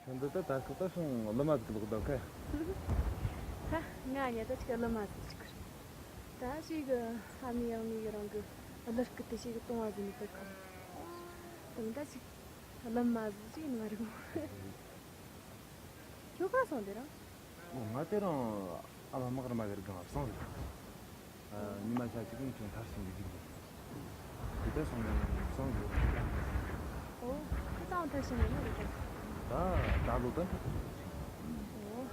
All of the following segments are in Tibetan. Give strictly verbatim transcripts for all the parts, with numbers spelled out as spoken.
འདི་ད་ད་སྐབས་ད་སོང་གླུ་མ་ཟིག་ལོག་ད་ཁ། ཧ། ང་ཉལ་ད་ཅིག་གླུ་མ་ཟིག་ཅིག་གི། ད་ཞིག་ཧ་མི་ཡང་མི་གི་རང་གི་གླུ་སྐུད་དེ་ཞིག་གཏོང་བ་ཟིག་ནི་ད་ཁོ། དང་ད་ཅིག་གླུ་མ་ཟིག་ཅིག་ནི་མ་རིག་མོ། ཁྱོད་ག་སོང་དེ་རང་། ཨོ། ང་དེ་རང་ཨ་མ་མག་ར་མ་གི་རིག་གང་བ་སོང་ཟིག་ཨ། ཉི་མ་ཤ་གཅིག་གིས་ཁྱོད་མཐར་ཕྱིན་གི་ཅིག་འདུག་དེ་ལྟར་སོང་ནས་སོང་ཟིག་ཨོ། ཁྱོད་ད་མཐར་ཕྱིན་ནས་ནི་རེད་ད། ད་ད་ལོ་ད་མཐར་ཕྱིན་གི་ཅིག་ཨོ།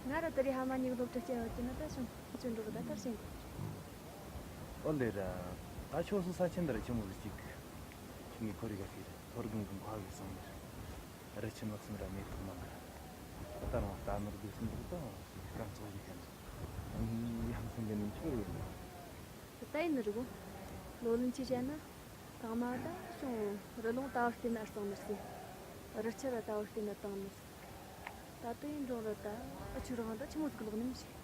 ང་ར་ད་རེས་ཧ་མ་གཉིས་ཀྱི་སློབ་གྲྭ་སྐྱེལ་བ་ཅི་ན་ད་བྱུང་ཁྱོད་འགྲོ་གི་ད་མཐར་ཕྱིན་གི་ཨོ་ལེ་ར། ད་ཁྱོད་སུ་ས་ཆེན་འདི་ར་ཆི་མོ་ཟིག་ཅིག་ཁྱོད་ངའི་ཁོར་ཡུག་ག་ཤེས་རེད། ཐོར་གང་གང་ཁ་གི་སོང་ནས་ར་ཆེན་ལག་སོང་ར་མེ་ཏོག་མང་གི་ད་རང་ད་ནོར་དུ་སོང་འདུག་ད་སྐམ་ཚོགས་ཡིན་ཁན་ཨང་། ཡང་སེམས་འདི་ནས་འཆོར་ཡོད་ནི། ད་ཡིན་ནི་རེད་གོ། ལོ་ལོན་ཆེ་བྱས་ན། དང་མ་ད་ཅུང་རི་ལུང་ལྟ་བུ་བལྟས་ན་གཙང་ནར་སྲིད། རི་ཆུ་ར་ལྟ་བུ་བལྟས་ན་དྭངས་ནར་སྲིད། ད་ལྟ་ཡིན་འབྲོང་ར་ད་ཨ་ཆུ་རང་ད་ཆི་མོ་ཟིག་ལོག་ནི་མི་ཤེས།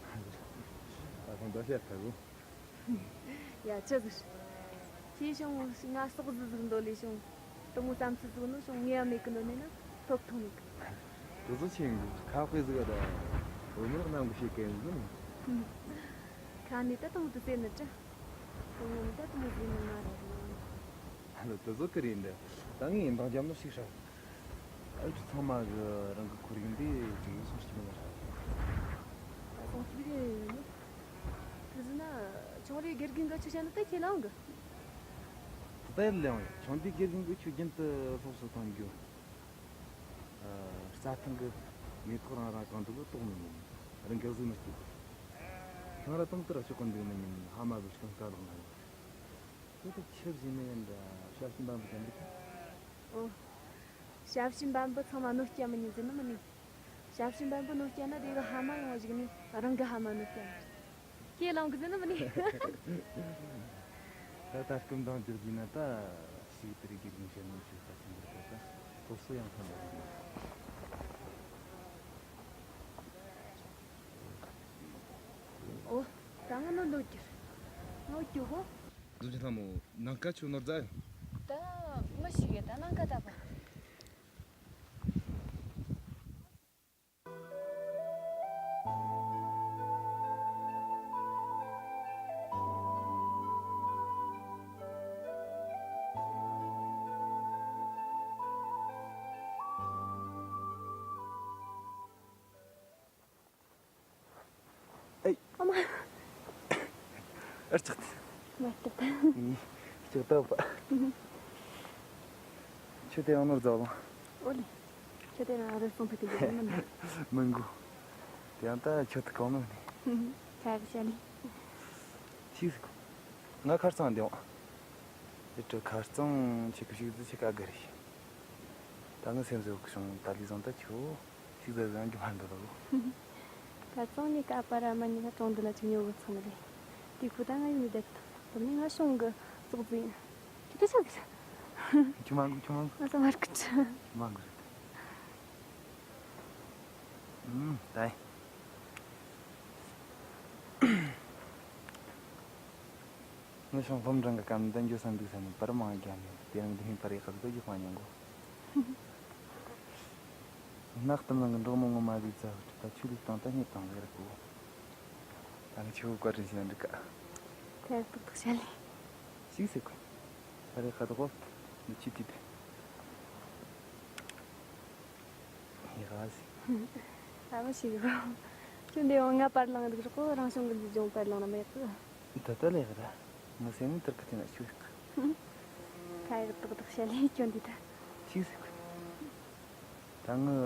ད་ཁོང་ད་བཤད་ཐལ་གོ། ཡ་ཆི་ཟིག་ཁྱེད་བྱུང་ང་སོག་ཟི་ཟིག་འདོད་ལས་བྱུང་། དུ་མོ་བསམ་ཚུལ་ཟིག་ནི་བྱུང་ངེས་མེད་གི་འདོད་ནས་ན་ཐོབ་ཐང་མེད་གི་དུ་ཟོ་ཆེན་གི་ཁ་དཔེ་ཟིག་ར་བུ་མོ་ལག་ནམ་གི་བཤད་མཁན་ཟིག་ནི། ཁ་ནས་ད་དུ་མོ་དུ་ཟེར་ནི་ཅི། དུ་མོ་ནི་ད་དུ་མོ་ཟེར་ནི་མ་རེད་ལོ། ཧ་ལོ་དུ་ཟོ་གི་རེད་འདི། ད་ངས་འདང་རྒྱབ་ནོ་ཞིག་ཧྲ། ཨ་ཅུ་ཚང་མ་གི་རང་གི་ཁོར་ཡུག་འདི་ཅིག་སོང་ཅིག་མིན་ན་ཧྲ། ད་སོང་ཅིག་རེད། དེ་ཟེར་ན་ཆུང་རེ་དགེ་རྒན་གི་ཆུ་ཤ་ནི་ད་ཁྱེད་ལའང་གི་ད་ལེང་ཡོད། ཆུང་དུས་དགེ་རྒན་གི་ཆུ་རྒྱུན་དུ་སློབ་གསོ་གཏོང་རྒྱུ། ཨ། རྩྭ་ཐང་གི་མེ་ཏོག་རང་རང་གང་འདུག་གི་ལྟོགས་མི་ཉན། རང་གི་གཟུགས་མི་སྐྱིད། ཁང་ར་དང་དུ་ར་ཆུ་ཀུན་འདུག་མི་ཉན། ཧ་མ་བུ་སྐང་ཀ་ལོག་ན་ཡོད། དེ་ད་ཆུ་བཞིན་ནི་ཡིན་འདྲ་ཞབས་ཕྱི་འབའ་འབུ་ཅན་འདུག་ཨོ། ཞབས་ཕྱི་འབའ་འབུ་ཚང་མ་གནོད་སྐྱེལ་མི་ཉན་ཟེར་ནི་མིན་ནི། ཞབས་ཕྱི་འབའ་འབུ་གནོད་སྐྱེལ་ན་དེ་གི་ཧ་མ་ཡོང་བ་ཞིག་ནི་རང་གི་ཧ་མ་གནོད་སྐྱེལ་ནི། ཁྱེད་ལང་གི་ཟེར་ནི་མིན་ནི། ད་ལྟ་སྐུ་མདང་རྒྱག་རྒྱུ་ན་ད་ཞིག་དེ་རིགས་ཀྱི་སྒྲིག་གཞི་ནང་ཞུགས་ས་ཆེན་པོར་ད་ལྟ་སློབ་གསོ་ཡང་ཐོན་པ་རེད། ཨོ། ད་ང་ནོར་འདུག་རྒྱུ། ང་འོ་རྒྱུ་ཧོ། རྫོང་ཆེན་ལྷ་མོ་ནང་ཀ་ཆུ་ནོར་རྫ་ཡོད། ད་མི་ཞིག་གིས་ད་ནང་ཀ་ད་པ། ཨེ། ཨ་མ། ཨར་ཅག་མ་སྐྱིད་ད། ཅག་ད་པ། ཁྱོད་དེ་ཡང་ནོར་རྫ་ལ། ཨོ་ལེ། ཁྱོད་དེ་རང་རེ་སོང་ཕེ་ཏི་གི་མིན། མི་འགུ། དེ་ཡང་ད་ཁྱོད་དེ་གང་ནོར་ནི། ཁ་གི་ཤ་ལི། ཤིག་ཟིག་ང་ཁར་ཚང་འདེང་། དེ་ཁར་ཚང་ཆེ་གི་ཤིག་ཟིག་ཆེ་ག་གི་རེད། ད་ངི་སེམས་ཟེར་གི་བྱུང་ད་ལི་བཟང་ད་ཁྱོད། ཅིག་ཟ་ཟ་གི་མ་འདུག་ལོ། ད་ཚང་ནི་ཀ་པ་ར་མ་ཉི་ན་གྲོང་འདི་ལ་ཅིག་ཉོ་གི་ཚང་མ་རེད། དེ་ཁུ་ད་ང་ཡུལ་མི་བསྡད་དོ་ནི་ང་ཤོང་གི་ཙོག་ཙི་ཡིན། ཁྱོད་ད་ཆག་གི་ཆ། ཁྱོད་མ་གུ་ཁྱོད་མ་གུ་ང་ས་མར་ཁུ་ཆ། མ་གུ་རེད། ཨུམ་ད་ཡིན། ངས་ཤོང་སློབ་འབྲིང་གི་སྐབས་ནས་འདི་འགྱོ་བསམ་འདུག་བསམ་ནས་པར་མང་བརྒྱབ་ནས་དེ་རིང་འདི་མིན་པར་ཡག་ག་ཟིག་ད་ཡག་མ་མྱོང་གོ། ནག་གཏམ་ནང་གི་འབྲོག་མོ་ངོ་མ་ཟིག་ཙ་བུ་ད་ཆུ་ལུག་བཏང་ད་རྙེད་བཏང་ཟེར་གོ། ད་ནི་ཆུ་བོ་བཀའ་དྲིན་ཞེ་ན་འགྲིག་ག་ཁ་ཡག་ཏག་ཏག་བྱ་ལེ། ཞིག་ཟེར་གོ། པར་ཡག་ག་ད་གོ། འདི་ཆུ་དུས་དེ། ཡག་ཟིག་ཨ་མ་ཞིག་གོ། ཁྱོད་འདི་འོང་ང་པར་ལང་འདུག་རོགས་གོ། རང་བྱུང་གི་འདི་ལྗོངས་པར་ལང་ན་མེད་གི་ད་ལྟ་ལས་ར། ངི་སེམས་ནི་དེར་གི་དེ་ན་ཞུགས་ཡག་ཁ་ཡག་ཏག་ཏག་བྱ་ལེ་ཁྱོད་འདི་ད། ཞིག་ཟེར་གོ། ད་ངི་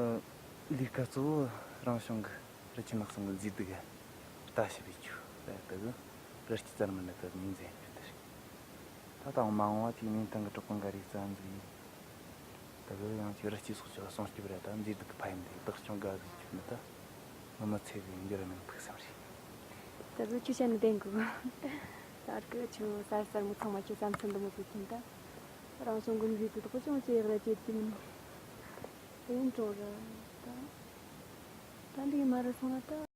ལས་ཀ་གཙོ་བོ་རང་བྱུང་གི་རི་ཆུ་ནགས་གསུམ་གི་མཛེས་སྡུག་གི་ལྟ་ཞིབ་བྱེད་རྒྱུ་རེད་དེ་གི། རི་སྐྱེས་རྩྭ་རྨེན་ལ་དེ་གི་མིང་ཟེར་རྒྱུ་དེ་རེད། ད་ལྟ་འོ་མ་འོང་བ་དེའི་མིང་ཐང་གི་གྲོགས་པོ་འགའ་རེས་རྩ་འཛུགས་ཡིན། དེ་གི་ཡང་ཁྱོད་རི་སྐྱེས་སྲོག་ཆགས་སྲུང་སྐྱོབ་རེད་ད་མཛེས་སྡུག་གི་ཕན་ཡོན་དེ་བདག་སྐྱོང་དགའ་གི་ཁྱོད་ནི་ད་ངི་མི་ཚེ་གི་འགྱུར་མིན་ཕུགས་བསམ་རེད། དེ་གི་ཁྱོད་བཤད་ནི་བདེན་གི། ད་གི་ཁྱོད་གསར་གསར་མོ་ཚང་མ་ཁྱོད་བསམ་ཚུལ་འདི་མོ་ཟིག་ཡིན་ད། རང་བྱུང་གི་མཛེས་སྡུག་དག་ཅུང་ཅི་ཡག་ར་བྱེད་རྒྱུ་མིན། དེ་ཡིན་ཀྲོང་ར་ད། ད་འདི་མ་རུ་སོང་ན་ད་